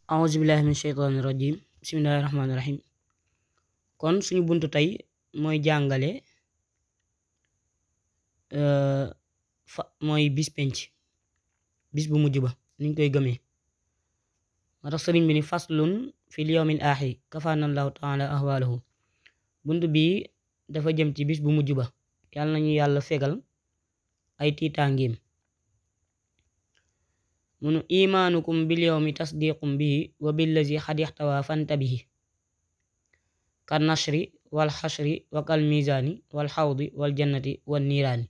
auzu billahi min sheytaani rajim bismillahi rahmaani rahim. kon suñu buntu tey mooy jàngale mooy bis penc, bis bu mujj ba niñ koy gëmee. moo tax sëriñ bi ni faslun fil yawmil aaxir kafaanallahu taala ahwalahu. buntu bi dafa jëm ci bis bu mujj ba, yàlla nañu yàlla fegal ay tiitaangeem. munu imaanukum bil yawmi tasdiqum bihi wa billazi xad ixtawa fantabihi kan nashri wal xashri wa kal mizaani wal xawdi wal jannati wal niiraani.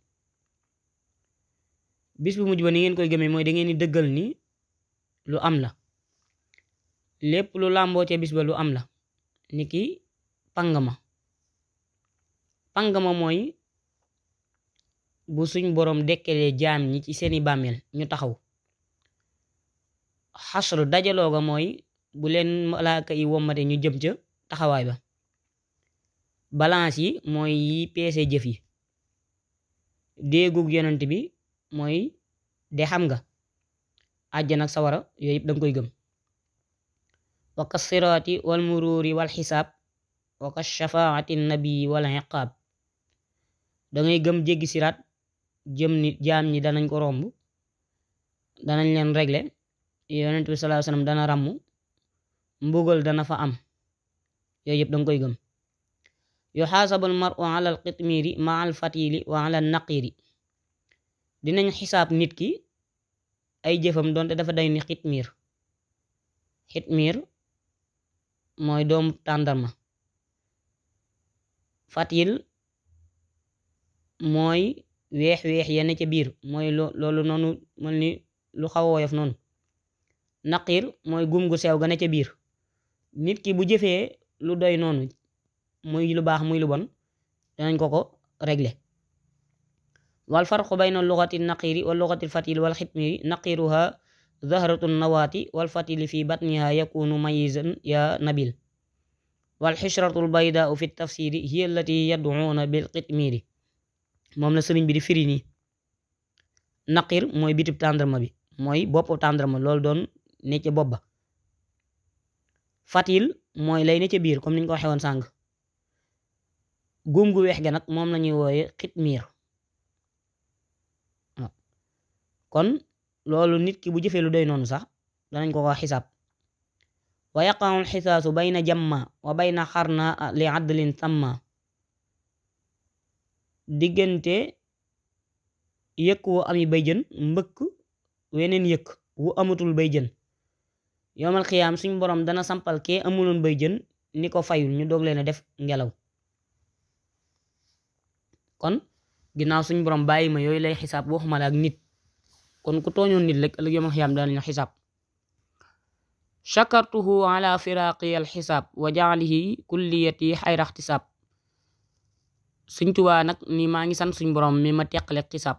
bis bu mujj ba ni ngeen koy gëmee mooy da ngeen di dëggal ni lu am la, lépp lu làmboo ca bis ba lu am la, niki pangama mooy bu suñ boroom dekkelee jaam ñi ci seeni bàmmeel ñu taxaw. xasru dajaloo ga mooy bu leen malaaka yi wommate ñu jëm ca taxawaay ba. balance yi mooy yi peese jëf yi. déegug yonent bi mooy de xam nga àjjana ak sawara yooyu yëpp danga koy gëm. wa ka siraati wal muruuri wal xisaab wa ka shafaati nabii wal iqaab. dangay gëm jéggi siraat jëm ni jaam ñi danañ ko romb, danañ leen régler, yonent bi sallallahu alayhi wasallam dana ràmm, mbugal dana fa am, yooyu yëpp danga koy gëm. yuxaasabul mar'u ala al qitmiiri ma al fatili wa ala al naqiiri. dinañ xisaab nit ki ay jëfam doonte dafa day ni xitmiir mooy doomu tàndarma. fatil mooy weex yenn ca biir, mooy loolu noonu mel ni lu xaw a woyof noonu. naqiir mooy gum gu sew ga ne ca biir. nit ki bu jëfee lu doy noonu, muy lu baax muy lu bon, danañ ko régler. wal farqu bayna lugati naqiiri wa lugati fatili wal xitmiiri naqiiruha zahratu nawaati wal fatili fi batniha yakunu mayizan ya nabil. wal xishratu baydaau fi tafsiri hiya allati yad'una bil xitmiiri. moom la sëriñ bi di firi nii. naqiir mooy bitib tàndarma bi, mooy bopp tàndarma loolu doon ne ca bopp ba. fatil mooy lay ne ca biir comme niñ ko waxee woon sàng. góom gu weex ga nag moom lañuy wooye xitmiir. kon loolu nit ki bu jëfee lu doy noonu sax danañ ko xisaab. wa yaqa'u xisaasu bayna jamma wa bayna xarna li adlin samma. diggante yëkk wu ami bay jën mbëkk weneen yëkk wu amatul bay jën. yowmal xiyaam suñ boroom dana sampal kee amuloon bay jën ni ko fayul ñu doog leen a def ngelaw. kon ginnaaw suñ boroom bàyyi ma yooyu lay xisaab waxuma la ak nit, kon ku tooñoon nit rek ëllëg yowmal xiyaam danañ xisaab. shakartuhu ala firaqi al xisaab wa jaalihi kulliyati xayra ixtisaab. suñ Tuubaa nag ni maa ngi sant suñ boroom mi ma teqale xisaab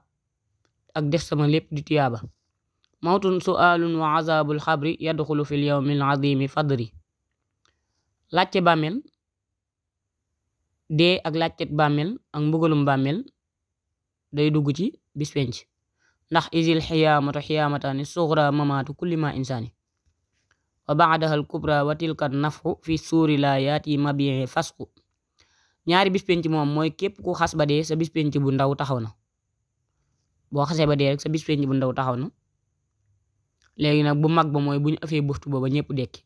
ak def sama lépp di tiyaaba. mawtun su'aalun wa azaabul xabri yadxulu fil yawmil azimi fadri. laajte bàmmeel, dee ak laajtet bàmmeel ak mbugalum bàmmeel day dugg ci bis penc. ndax isil xiyaamatu xiyaamataani suxra mamaatu kulli ma insaani wa baadaha al kubra wa tilka nafxu fi suuri laa yaati mabii fasqu. ñaari bis penc moom mooy képp ku xas ba dee sa bis penc bu ndaw taxaw na. boo xasee ba dee rek sa bis penc bu ndaw taxaw na. léegi nag bu mag ba mooy bu ñu afee buftu booba ñëpp dekki.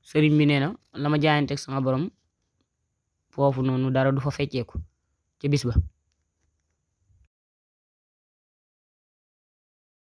sëriñ bi nee na la ma jaayanteeg sama borom foofu noonu dara du fa fecceeku ca bis ba.